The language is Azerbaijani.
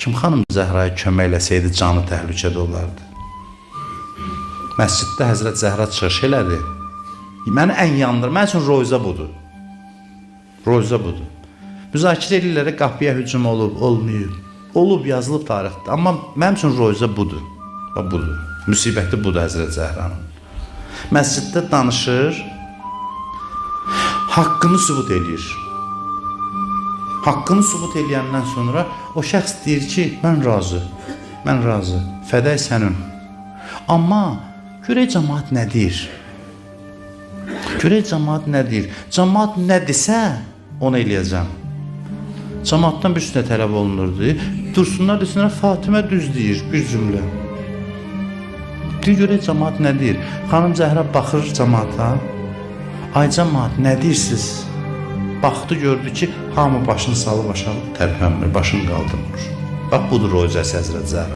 Kim xanım Zəhraya kömək eləsəydi canı təhlükədə olardı. Məsciddə Həzrət Zəhra çıxış elədi. Məni ən yandır. Mənim üçün royza budur. Royza budur. Müzakirə eləyirlər, qapıya hücum olub, olmayıb. Olub, yazılıb tarixdə. Amma mənim üçün royza budur. Bax budur. Müsibəti budur Həzrət Zəhranın. Məsciddə danışır, haqqını sübut eləyir. Haqqını sübut eləyəndən sonra o şəxs deyir ki, mən razı. Mən razı. Fədək sənin. Amma görək cəmaət nə deyir? Görək cəmaət nə deyir? Cəmaət nə desə, onu eləyəcəm. Cəmaətdən bir sünə tələb olunurdu. Dursunlar desinlər Fatimə düz deyir bir cümlə. Deyir görək cəmaət nə deyir? Xanım Zəhra baxır cəmaata. Ay cəmaət nə deyirsiniz? Baxdı gördü ki, hamı başını salıb aşağı tərpənmir, başını qaldırmır. Bax budur Royzəsi Həzrət Zəhra.